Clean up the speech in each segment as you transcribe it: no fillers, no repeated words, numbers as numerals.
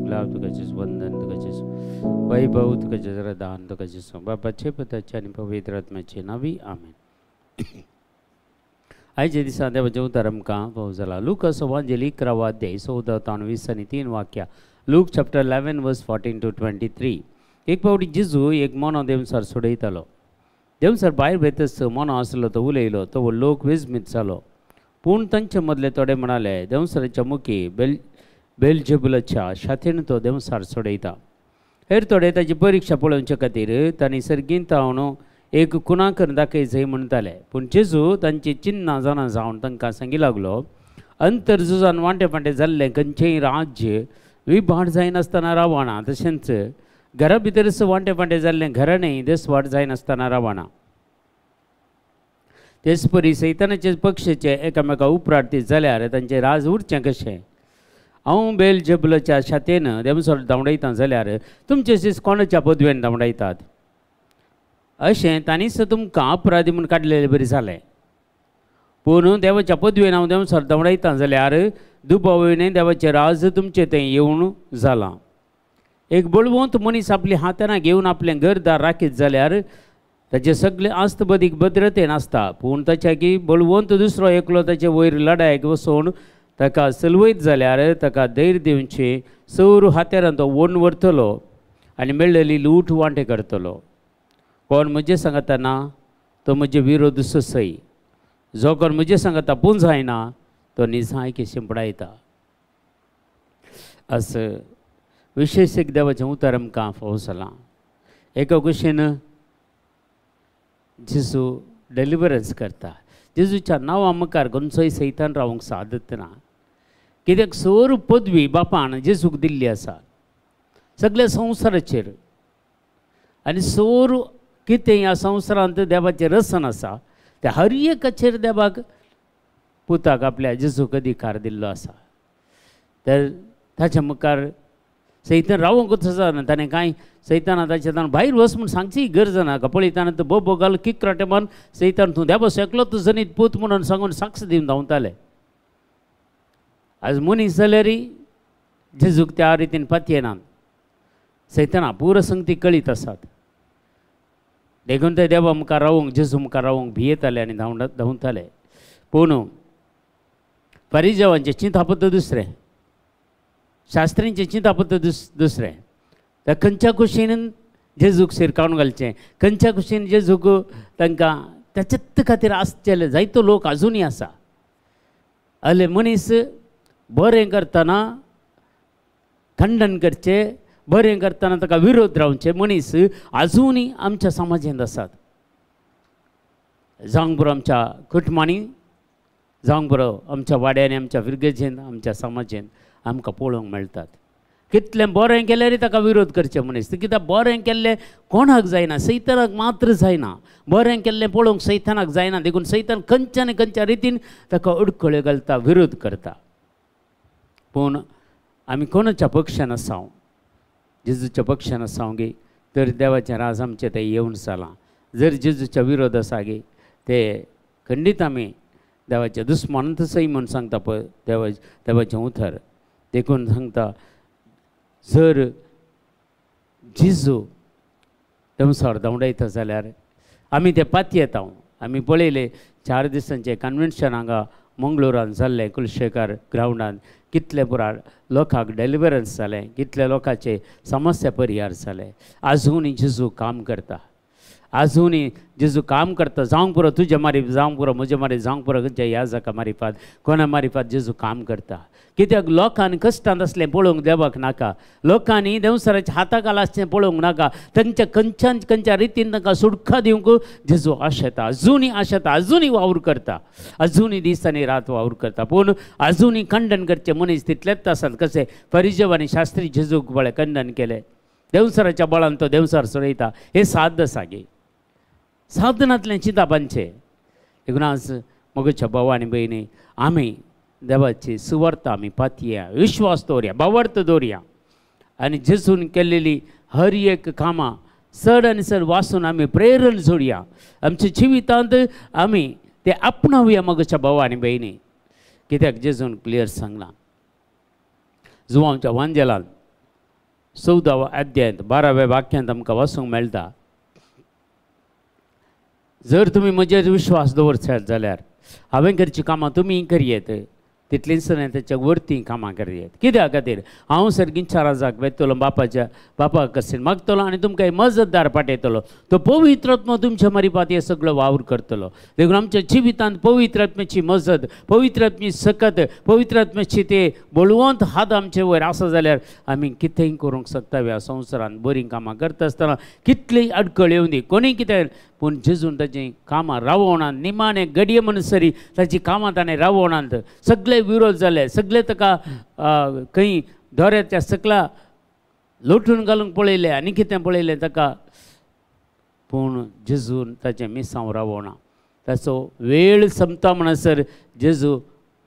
लाभ, तुका जेजू वंदन, तुका जेजू वैभव, तुका जेजू दान, तुका जेजू बापाचे पुताचे आनी पवित्र आत्म्याचे नांवी आमेन. आयच्या दिसा देवाचें उतर आमकां फावो जाला. लुकास वांजेल 11 अध्याय 14 तावन 20 आनी 3 वाक्या. Luke chapter 11 verse 14 to 23. एक फावटी जेजू एक मोनो देवसार सोडयतालो. देवसार भायर वेतच मोनो आसलो तो उलयलो, तो लोक विस्मीत जालो. पूण तांचे मदले थोडे म्हणाले, देवसाराच्या मुखी बेलजेबुलाच्या शातेन तो देवसार सोडयता. हेर थोडे ताची परिक्षा पळोवचे खातीर तांणी सर्गींत हांव एक कुणाकर दाखय जय म्हणटाले. पूण जेजू तांची चिन्नां जाणा जावन तांकां सांगी लागलो, अंतर झुजान वांटे फांटे जाल्लें खंयचेंय राज्य विभाट जायनासतना रावना, तशेंच घरा भितरच वांटे फांटे जाल्लें घराणें देसवाट जायनासतना रावना. तेच परी सैतानाचे पक्षाचे एकामेका उपरार्ती जाल्यार तांचें राज उरचें कशें? हांव बेलजेबुलाच्या शातेन देमसर धांवडायता जाल्यार तुमचे शीस कोणाच्या पदवेन धांवडायतात? अशें तांणीच तुमकां अपराधी म्हूण काडलेलें बरें जालें. पूण देवाच्या पदवेन हांव देमसर धांवडायता जाल्यार दुबावणे देवाचें राज तुमचें तें येवन जालां. एक बळवंत मनीस आपली हाताना घेवन आपलें घरदार राखीत जाल्यार ताचे सगळे आस्त बदीक भद्रतेन आसता. पूण ताच्या की बळवंत दुसरो एकलो ताचे वयर लडायक वसोवन ताका सलवयत जाल्यार ताका धैर्य दिवचें सौर हात्यारान तो ओडून व्हरतलो आनी मेळ्ळेली लूट वांटे करतलो. कोण म्हजे सांगता ना तो म्हजे विरोध ससय, जो कोण म्हजे सांगता पुंजायना तो निजायकी शिंपडायता. असं विशेष एक देवाचें उतर आमकां फावो जालां. एका कुशीन जेजू डेलिवरन्स करता. जेजूच्या नांवा मुखार खंयचोय सैतान रावंक सादत ना. कित्याक सोर पदवी बापान जेजूक दिल्ली आसा सगल्या संवसाराचेर. आनी सोर कितें ह्या संवसारांत देवाचें रसन आसा तें हर एकाचेर देवाक पुताक आपल्या जेजूक अधिकार दिल्लो आसा. तर ताच्या मुखार सैतान रावंकूच आसा ना. ताणें कांय सैताना ताच्या ताणें भायर वच म्हूण सांगची गरज ना. पळयताना तो बोबो घाल किकराटे मान सैतान तूं देवा एकलो तूं जनीत पूत म्हणून सांगून साक्ष दिवन धांवताले. आज मनीस जाल्यार जेजूक त्या रितीन पातयेनात. सैताना पुरो संगती कळीत आसात. देखून ते देवा मुखार रावंक जेजू मुखार रावंक भियेताले आनी धांवताले. पूण फारिजेवांचें चिंतापत दुसरें, शास्त्रींचें चिंतापत दुसरें. तर खंयच्या कुशीन जेजूक शिरकावन घालचें, खंयच्या कुशीन जेजूक तांकां ताच्याच खातीर आसचेले जायतो लोक आजुनूय आसा. अले मनीस बरें करतना खंडन करचें, बरें करतना ताका विरोध रावचे मनीस आजुनूय आमच्या समाजांत आसात. जावंक पुरो आमच्या कुटुंबांनी, जावंक पुरो आमच्या वाड्यांनी, आमच्या फिरगेजेंत, आमच्या समाजेंत आमकां पळोवंक मेळटात. कितलें बरें केल्यारय ताका विरोध करचें मनीस. कित्याक बरें केल्लें कोणाक जायना, सैतानाक मात्र जायना. बरें केल्लें पळोवंक सैतानाक जायना. देखून सैतान खंयच्या आनी खंयच्या रितीन ताका अडखळ्यो घालता, विरोध करता. पूण आमी कोणाच्या पक्षान आसाव, जेजूच्या पक्षान आसाव गे तर देवाचें राज आमचें तें येवन जालां. जर जेजूच्या विरोध आसा गे ते खंडीत आमी देवाचें दुस्मान तसय म्हूण सांगता पळय देवाचें उतर. देखून सांगता जर जेजू देवसार धांवडायता जाल्यार आमी ते पातयेता. आमी पळयले 4 दिसांचें कन्वेन्शन हांगा मंगळुरान जाल्लें कुलशेखर ग्रावंडान. कितले पुराय लोकांक डेलिवरन्स जालें, कितले लोकांचे समस्या परिहार जाले. आजुनूय जेजू काम करता, आजुनूय जेजू काम करता. जावंक पुरो तुजे मारीफ, जावंक पुरो म्हजे मारीफ, जावंक पुरो खंयच्या ह्या जाका मारीफात, कोणा मारीफात जेजू काम करता. कित्याक लोकांनी कश्टांत आसलें पळोवंक देवाक नाका, लोकांनी देवसराच्या हाता खाला आसचें पळोवंक नाका. तांच्या खंयच्यान खंयच्या रितीन तांकां सुटका दिवंक जेजू आशेता, आजुनूय आशेता, आजुनूय वावर करता, आजुनूय दीस आनी रात वावर करता. पूण आजुनूय खंडन करचे मनीस तितलेच आसात. कशें फरिजेव आनी शास्त्री जेजूक बळे खंडन केलें, देवसराच्या बळान तो देवसर सोडयता. हें साद आसा गे, साधनांतलें चिंतापांचें. देखून आज म्हज्या भाव आनी भयणी आमी देवाची सुवार्थ आमी पातया, विश्वास दवरया, भावार्थ दवरया आनी जेजून केल्लेली हर एक कामां चड आनी चड वाचून आमी प्रेरण जोडया. आमच्या जिवितांत आमी ते आपणावया म्हज्या भाव आनी भयणी. कित्याक जेजून क्लियर सांगलां जुवांच्या वांजेलान 14 अध्यायांत 12व्या वाक्यांत आमकां वाचूंक मेळटा, जर तुमी म्हजेर विश्वास दवरशात जाल्यार हांवें करचीं कामां तुमी करयेत, तितलींच न्हय तेच्या वरतीं कामां करयेत. कित्या खातीर हांव सर्गींच्या राजाक वेतलो, बापाच्या बापाक कसेन मागतलो आनी तुमकां मजतदार पाठयतलो, तो पवित्र आत्मो तुमच्या मरिपात हे सगळो वावर करतलो. देखून आमच्या जिवितांत पवित्र आत्म्याची मजत, पवित्र आत्म्याची सकत, पवित्र आत्म्याची ते बळवंत हात आमचे वयर आसा जाल्यार आमी कितेंय करूंक शकता. ह्या संवसारांत बरीं कामां करता आसतना कितलीय अडकळ येवं दी, कोणीय कितें, पूण जेजून ताचीं कामां रावोवनात. निमाणें घडये म्हणसरी ताचीं कामां ताणें रावोवनात. सगळे विरोध जाले, सगळे ताका खंय दोऱ्याच्या सकला लोटून घालूंक पळयलें आनी कितें पळयलें ताका, पूण जेजून ताचें मिसांव रावोना. ताचो वेळ सोंपता म्हणसर जेजू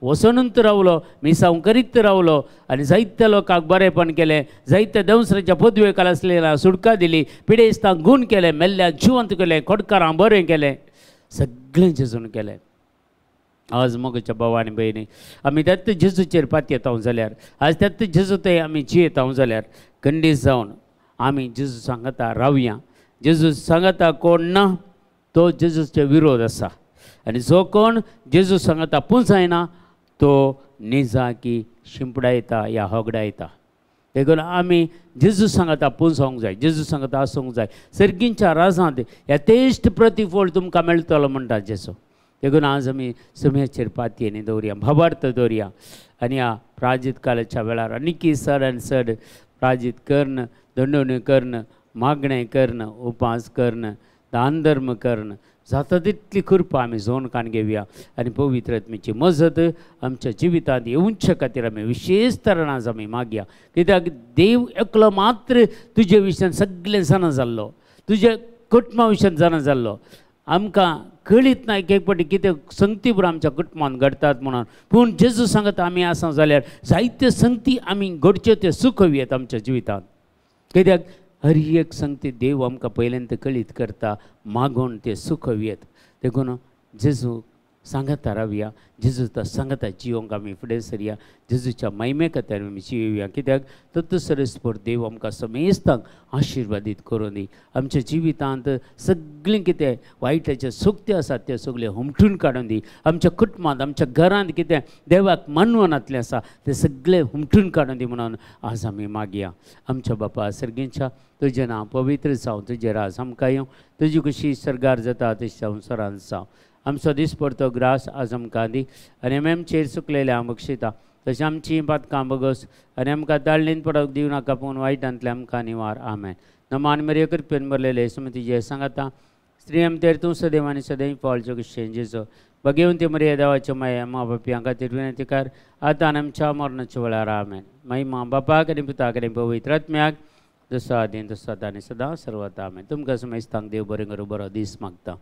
वसोनूच रावलो, मिसांव करीत रावलो आनी जायत्या लोकांक बरेंपण केलें, जायत्या देंवसराच्या पदवेकाल आसलेल्या सुटका दिली, पिडेस्तांक गूण केलें, मेल्ल्या जिवंत केलें, खोटकारांक बरें केलें, सगळें जेजून केलें. आज मोगाच्या भाव आनी भयणी आमी त्याच जेजूचेर पातयेता जाल्यार, आज त्याच जेजू थंय आमी जियेता जाल्यार खंडीत जावन आमी जेजू सांगता रावया. जेजू सांगता कोण ना तो जेजूचे विरोध आसा, आनी जो कोण जेजू सांगता पुंजायना तो निजाकी शिंपडायता या होगडायता. देखून आमी जेजू सांगता पुंजावंक जाय, जेजू सांगता आसूंक जाय. सर्गींच्या राजांत यथेश्ट प्रतिफळ तुमकां मेळटलो म्हणटा जेजू. देखून आज आमी सुम्याचेर पातयेनी दवरया, भावार्थ दवरया आनी ह्या प्राजीत कालाच्या वेळार आनीकी चड आनी चड प्राजीत कर्ण, दंडवणी कर्ण, मागणें कर्ण, उपास कर्ण, दान धर्म कर्ण, जाता तितली कृपा आमी जोन कान घेवया आनी पवित्र आत्म्याची मजत आमच्या जिवितांत येवचे खातीर आमी विशेश तरान आज आमी मागया. कित्याक देव एकलो मात्र तुजे विशयान सगळें जाणा जाल्लो, तुज्या कुटुंबा विशयान जाणा जाल्लो. आमकां कळीत ना एक एक फावटी कितें संगती बरोबर आमच्या कुटुंबांत घडटात म्हणून, पूण जेजू सांगता आमी आसा जाल्यार जायत्यो संगती आमी घडच्यो त्यो सुखोवयेत आमच्या जिवितांत. कित्याक हर एक संगती देव आमकां पयल्यान कळीत करता, मागून ते सुखोवयेत. देखून जेजू सांगता रावया, जेजू तो सांगता जिवंक आमी फुडें सरया, जेजूच्या महिमे खातीर आमी जियोया. कित्याक तत्व सरस्पर देव आमकां समेस्तांक आशिर्वादीत करूं दी. आमच्या जिवितांत सगळें कितें वायटाचे सुक्त्यो आसात त्यो सगळ्यो हुमटून काडून दी. आमच्या कुटुंबांत, आमच्या घरांत कितें देवाक मानवनातलें आसा तें सगळें हुमटून काडून दी म्हणून आज आमी मागया. आमच्या बापा सर्गींच्या, तुजें नांव पवित्र जावं, तुजें राज आमकां येवं, तुजी खुशी सर्गार जाता तशी संवसारांत जावं. आमचो दिसपडतो ग्रास आज आमकां दी आनी आमी आमचेर चुकलेले आम बक्षिता तशें आमची पातकां बगस आनी आमकां दाळणीन पडोवंक दिवं नाका, पूण वायटांतले आमकां निवार. आमेन. नमान मरिया कृपेन भरलेले सुमतीचे सांगता, स्त्री आमतेर तूं सदैव आनी सदैव फळचो जेजो भगेवन ते मरिया देवाच्यो माया मा बापयां खातीर विनंती कर आतां आनी आमच्या मरणाच्या वेळार. आमेन. महिमा बापाक आनी पुताक आनी पवित्र आत्म्याक, जसो आदीन तसो आतां आनी सदां सर्वता. आमेन. तुमकां समेस्तांक देव बरें करूं, बरो दीस मागता.